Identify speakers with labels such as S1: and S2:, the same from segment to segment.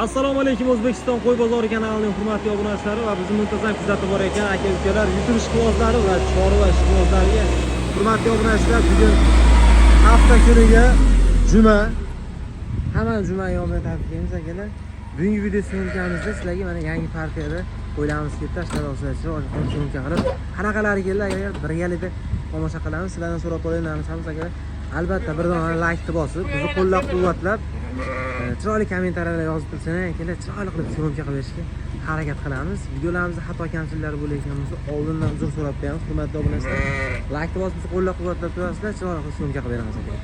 S1: Assalomu alaykum O'zbekiston qo'y bozori kanalining hurmatli obunachilari va bizni muntazam kuzatib borayotgan aka ukalar, YouTube ishqibozlari va chorva ishqibozlariga hurmatli obunachilar, bugun hafta kuniga juma. Hamma juma yomini tabriklaymiz akalar. Bugungi video syomkamizda sizlarga mana yangi partiyada qo'ylarimiz kelib tashladi, chiroyli qilib syomka qilib, qanaqalari keldi akalar, birgalikda tomosha qilamiz. Sizlardan so'rab qolgan narsamiz akalar, albatta bir dona laykni bosib, bizni qo'llab-quvvatlab, chiroyli kommentariyalar yozib tursangiz akalar, chiroyli qilib syomka qilib berishga harakat qilamiz. Videolarimizda xato kamchiliklar bo'layotgan bo'lsa, oldindan uzr so'rab qo'yamiz. Hurmatli obunachilar, laykni bosib bizni qo'llab-quvvatlab turasizlar, chiroyli qilib syomka qilib beramiz akalar.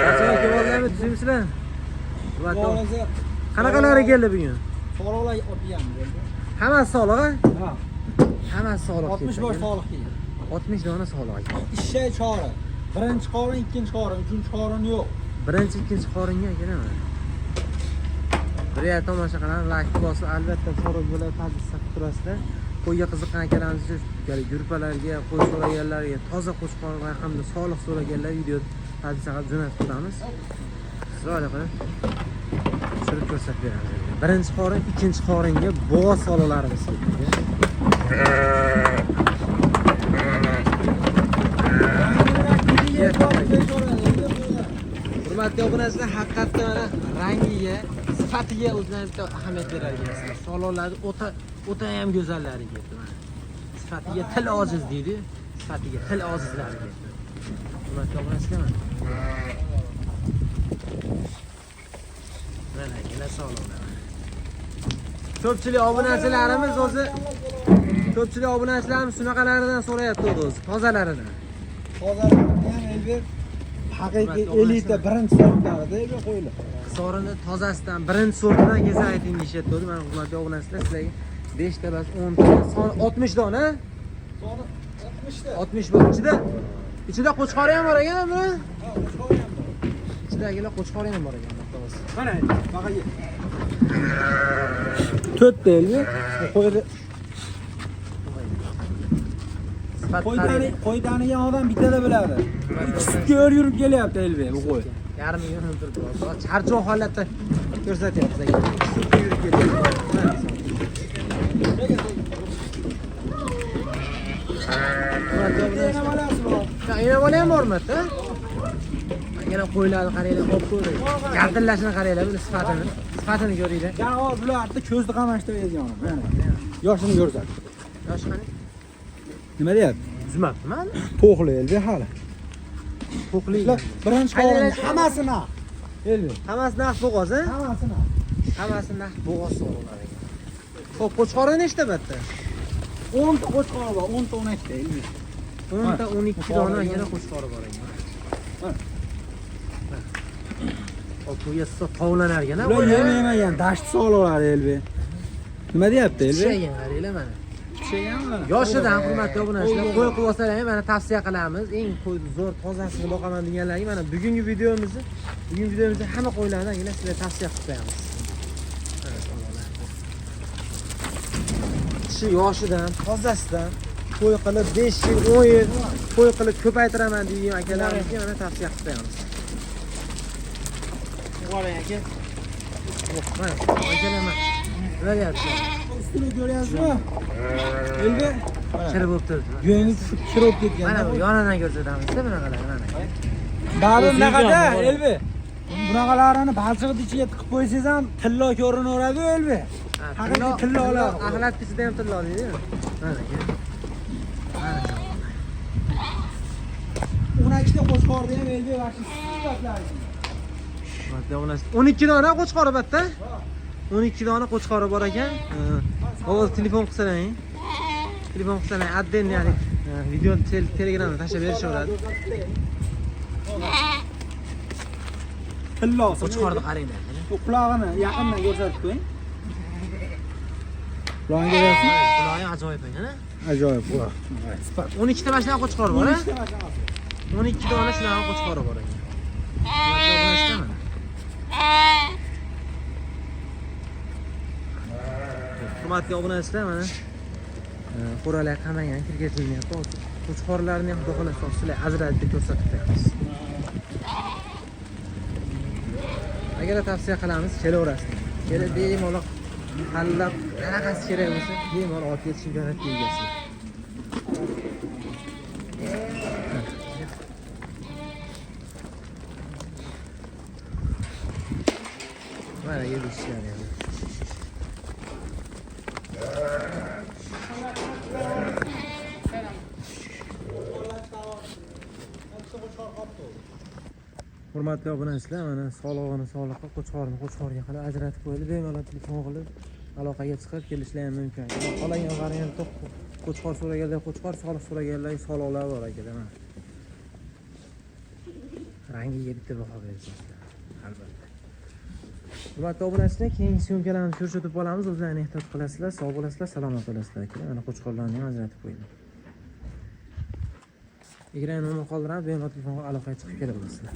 S1: Charchagan kelib tuzukmisizlar? Hurmatli, qanaqalari keldi bugun?
S2: Soliqlar olgan bo'ldi.
S1: Hammasi soliq, a?
S2: Ha.
S1: Hammasi soliq.
S2: 60 bosh soliq kelgan.
S1: 60 dona soliq ekan.
S2: Ishshay chori. Birinchi qorin, ikkinchi qorin, uchinchi qorin yo'q.
S1: Birinchi, ikkinchi qoringa akalar mana. Birga tomosha qilamiz, laykni bosib, albatta so'rab bo'ladi, подписка qilib turasizlar. Qo'yga qiziqqan akalarimiz uchun gruppalarga, qo'y so'raganlarga, toza qo'chqor va hamda soliq so'raganlar video подписка qilib jo'natib turamiz. Chiroyli qilib tushirib ko'rsatib beramiz. Birinchi qorin, ikkinchi qoringa bo'g'oz soliqlarimiz keldi. Hurmatli obunachilar, haqiqatda mana rangiga, sifatiga o'zini bitta ahamiyat berar ekansizlar. Soliqlarni o'ta o'ta ham go'zallari ketdi mana. Sifatiga til ojiz deydi, sifatiga til ojizlari ketdi. Hurmatli obunachilar mana. Mana yana soliqlar. Ko'pchilik obunachilarimiz o'zi ko'pchilik obunachilarimiz shunaqalaridan so'rayapti o'zi, tozalaridan.
S2: Tozalarni ham Elbek haqiqiy elita birinchi sortlarida Elbek qo'ylar.
S1: Sorini tozasidan, birinchi sortidan kelsa ayting deyishyapti. Mana hurmatli obunachilar, sizlarga 5 ta bas 10 ta, son 60 dona,
S2: Soni 60 ta.
S1: 60 bor. Ichida qo'chqori ham bor ekan buni.
S2: Ha, qo'chqori ham bor.
S1: Ichida akalar qo'chqori ham bor ekan, bittasi.
S2: Mana baqa. To'rtta Elbek. Qo'yni
S1: Sifat
S2: qo'y
S1: qarang.
S2: qo'y tanigan odam bittada biladi. Ikki sutga o'r yurib kelyapti Elbek bu qo'y.
S1: Yarim yurib turibdi. Charchoq holatda ko'rsatyapmiz aka. Sutga yurib kelyapti. Mana son. Hurmatli obunachilar,
S2: Bolasi bor.
S1: Ena bola ham bormi bitta? Yana qo'ylarni qaranglar, olib ko'ring. Gardillashini qaranglar, buni sifatini. Sifatini ko'ringlar.
S2: Javob bularni ko'zni qamashtiradigan. Mana. Yoshini ko'rsat.
S1: Yoshi qani?
S2: Nima deyapti?
S1: Buzmabdimi hali?
S2: To'qli Elbek hali.
S1: To'qli.
S2: Bular birinchi qorin hammasi naq. Elbek.
S1: Hammasi naq bo'g'oz, a?
S2: Hammasi naq.
S1: Hammasi naq bo'g'oz so'raladi ekan. Xo'p, qo'chqori nechta bitta?
S2: 10 ta qo'chqori bor, 10 ta 12 ta Elbek.
S1: 10 ta 12 dona yana qo'chqori bor ekan.
S2: Ha.
S1: Hop, bu yassa tovlanar ekan, a?
S2: Bular yem yemagan, dasht soliqlari Elbek. Nima deyapti Elbek?
S1: Pishagan qaranglar mana.
S2: Pishaganmi?
S1: Yoshidan hurmatli obunachilar, qo'y qilib olsalar ham mana tavsiya qilamiz. Eng qo'y zo'r tozasini boqaman deganlarga mana bugungi videomizni, bugungi videomizda hamma qo'ylardan yana sizlarga tavsiya qilib qo'yamiz. Mana soliqlar. Shu yoshidan, tozasidan qo'y qilib 5 yil, 10 yil qo'y qilib ko'paytiraman degan akalarimizga mana tavsiya qilib qo'yamiz. Qarang aka. Oh, mana akalar mana. Nima deyapti?
S2: Ustini ko'ryapsizmi? Elbek.
S1: Chir bo'lib turibdi.
S2: Go'ngi tushib kir bo'lib ketgan.
S1: Mana bu yonidan ko'rsatamiz-da bunaqalar mana.
S2: Bari bunaqada Elbek. Bunaqalarini balchiqni ichiga tiqib qo'ysangiz ham tillo ko'rinaveradi Elbek.
S1: Ha,
S2: Haqiqiy tillolar.
S1: Axlat ichida ham tillo deydi. Mana aka. Mana.
S2: 12 ta qo'chqorni ham Elbek vashi sifatlari.
S1: Hurmatli obunachilar, 12 dona qo'chqori bitta. 12 dona qo'chqori bor ekan. Hozir telefon qilsalaring. Telefon qilsalaring, отдельно ya'ni video Telegramda tashlab berishaveradi.
S2: Tillo.
S1: Qo'chqorni qaranglar.
S2: Bu qulog'ini yaqindan ko'rsatib qo'ying. Qulog'ini ko'ryapsizmi?
S1: Qulog'i ham ajoyib ekan, a?
S2: Ajoyib quloq. Sifat.
S1: 12 ta mana shunaqa qo'chqor bor, a?
S2: 12 ta mashinasi.
S1: 12 dona shunaqa qo'chqori bor ekan. Hurmatli obunachilar, mana. Hurmatli obunachilar, mana qo'ralar qamagan, kirgizilmayapti. Hozir qo'chqorlarni ham xudo xohlasa sizlarga ajratib ko'rsatib qo'yamiz. Agar tavsiya qilamiz, kelaverasizlar. Kelib bemalol tanlab, qanaqasi kerak bo'lsa, bemalol olib ketish imkoniyatiga egasizlar. Mana yetishlari ham. Hurmatli obunachilar, mana solig'ini soliqqa, qo'chqorini qo'chqorga qilib ajratib qo'ydi. Bemalol telefon qilib aloqaga chiqib kelishlari ham mumkin. Qolgan variantda qo'chqor so'raganlar qo'chqor, soliq so'raganlar soliqlar bor akalar mana. Rangiga bitta baho berasizlar albatta. Hurmatli obunachilar, keyingi syomkalarni ko'rsatib qolamiz. O'zlaringni ehtiyot qilasizlar, sog' bo'lasizlar, salomat bo'lasizlar akalar. Mana qo'chqorlarni ham ajratib qo'ydim. Ekran nomer qoldiramiz, bemalol telefon aloqaga chiqib kela olasizlar.